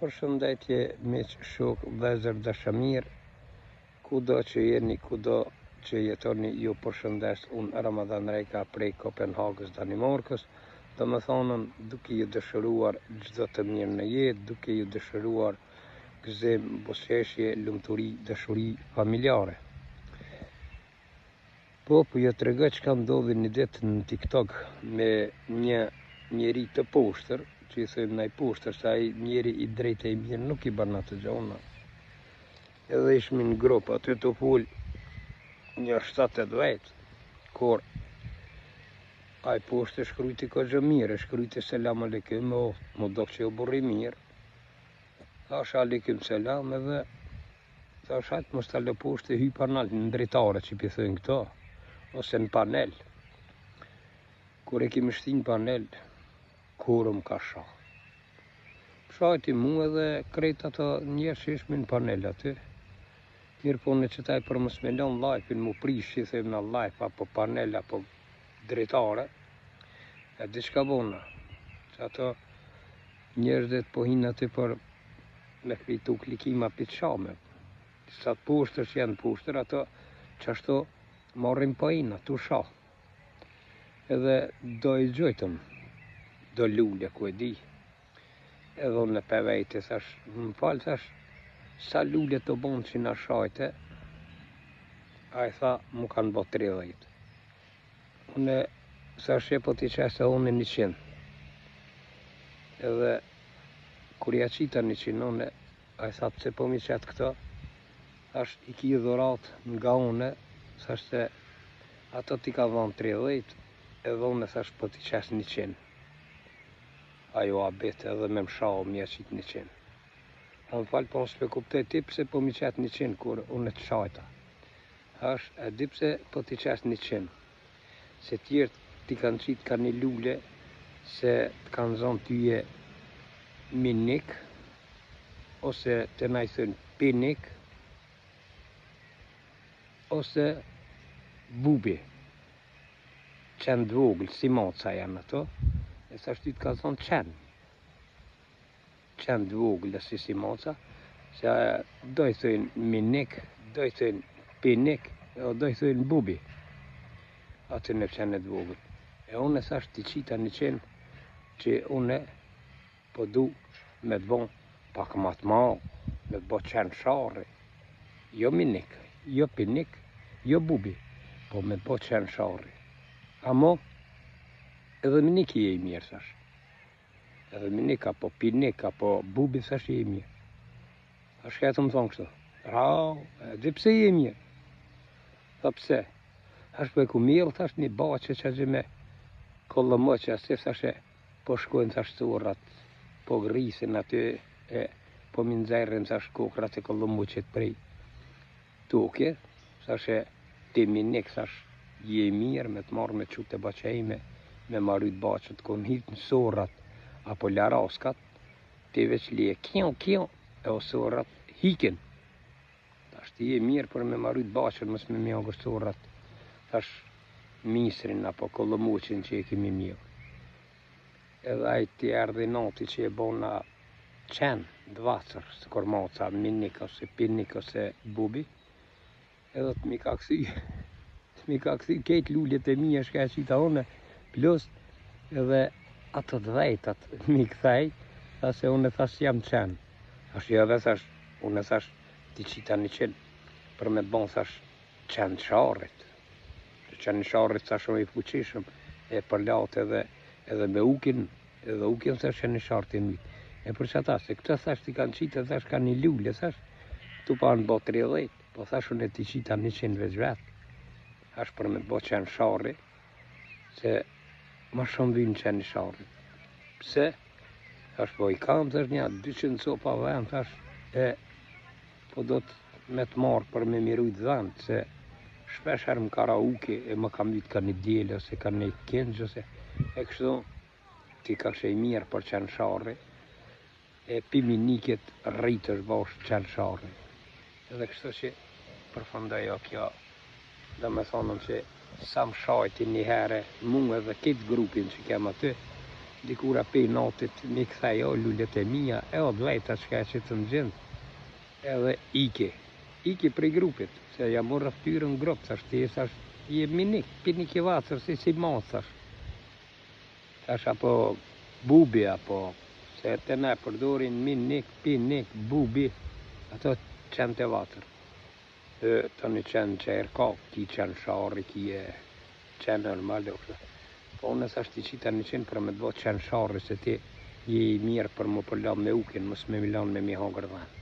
Përshëndetje miq, shokë, vëllezër dashamirë, kudo që jeni, kudo që jetoni, ju përshëndes unë Ramadan Reka prej Kopenhagës, Danimarkës, domethënën duke ju dëshiruar çdo të mirë në jetë, duke ju dëshiruar gëzim, buzëqeshje, lumturi, dashuri familjare. Po, po ju tregoj çka ndodhi një ditë në TikTok me një njeri të poshtër, që i thojmë na i poshtër, se ai njeri i drejtë e i mirë nuk i bën ato gjona. Edhe ishmi në grup aty tu fol një 7-8 vetë, kur ai poshtër shkrujti koxha mirë, shkrujti selam aleyküm, o, m'u dok që o burrë i mirë. Thash aleyküm selam edhe Thash hajt mos ta lë poshtë e hypa nalt në dritare që pi thojnë këto, ose në panel. Kur e kemi shti në panel, kur më ka sha. Shajti mu edhe krejt ato njerëz që ishmi në panel aty. Mirë po në qëtaj për mos me lënë live-in mu prish që i thojmë na live apo panel apo dritare. E di çka bona. Që ato njerëzit po hinë aty për me fitu klikima pi t'shame. Sa të poshtër që janë poshtër, ato qashtu marrin poena, tu sha. Edhe do i gjujtëm, do lule ku e di. Edhe unë pe vejti, thash, më fal, thash, sa lule të bon që na shajte, ai tha, mu kanë bo 30. Unë thash, po t'i qes edhe unë 100. Edhe Kur ja qita njëqind une, ai tha pse po mi qet këto, thash i ki dhuratë nga une, thash se ato t'i ka dhanë 30, edhe une thash po t'i qes njëqind. Ai u habit edhe me më sha me ja qit njëqind. Tha më fal po unë s'pe kuptoj ti pse po mi qet njëqind kur une të shajta. Thash e di pse po t'i qes njëqind. Se tjerët t'i kanë qitë ka një lule se të kanë zonë tyje minik ose te na i thojnë pinik ose bubi qen të vogël si maca janë ato e thash ty të ka zonë qen qen të vogël si si maca, se do i thojnë minik, do i thojnë pinik, e do i thojnë bubi, aty në qenë të vogël. E unë e thash t'i qita një qenë që unë po du me të bon pak ma të madh, me të bo qenë sharri, jo minik, jo pinik, jo bubi, po me të bo qenë sharri. Amo, edhe minik i je i mirë, thash. Edhe minik apo pinik apo bubi thash je i mirë. A shka e të më thonë kështu? Ra, e di pse je i mirë. Tha pse? Thash po e ku mjellë, thash një baçe që gjë me kollomoq, si thash e po shkojnë thash sorrat, po grisin aty e po mi nxjerrin thash kokrat e kollomoqit prej toke, thash e ti minik, thash, je i mirë me të marrë me çu te baça ime, me ma rujt baçet, kur hipin sorrat apo laraskat, ti veç lije kjo, kjo, e o sorrat hikin. Thash ti je mirë për me ma rujt baçen, mos me mi hangër sorrat, thash misrin apo kollomoqin që e kemi mjellë. Edhe ai t'i erdhi nati që e bona qen t'vacër, sikur maca, minik ose pinik ose bubi, edhe të mi ka kthy, të mi ka kthy kejt luljet e mia shka e qita une, plus edhe ato të dhejtat mi kthej, tha se une thash jam qen. Thash jo edhe thash, une thash t'i qita një qen, për me të bon thash qen të sharrit. Qeni i sharrit thash o i fuqishëm, e përlat edhe edhe me ukin, edhe ukin thash qeni i sharrit e myt. E për qata, se këta thash t'i kanë qitë, thash ka një lule, thash, tu pa në bo 30, po thash unë t'i qita 100 veç vetë, thash për me të bo qenë sharri, se ma shumë vynë qeni i sharrit. Pse? Thash po i kam, thash një 200 copa dhen, thash, e Po do të me të marrë për me mi rujt dhentë, se shpesh herë më ka ra uki e më ka myt ka një dele ose ka një kingjë ose e kështu ti ka i mirë për qenë sharri e pi minikit rritësh bosh qenë sharri edhe kështu që përfundoi o kjo domethonë që sa më shajti një herë mu edhe këtë grupin që kem aty. Dikura pej natit m'i kthej o lulet e mia e o t'veta çka e qitëm gjind edhe iki. Iki prej grupit se ja mora ftyrën n'grup thash ti thash je minik pinik i vatër si si mac thash. Thash apo bubi apo se te na e përdorin minik pinik bubi ato qentë e vatër. E tani qen qerë ka, ki qen sharri, ki e qen normal e kështu. Po unë thash t'i qita një qen për me të bo qen sharri se ti je i mirë për m'u përla me ukin, mos me mi lan me mi hangër dhen.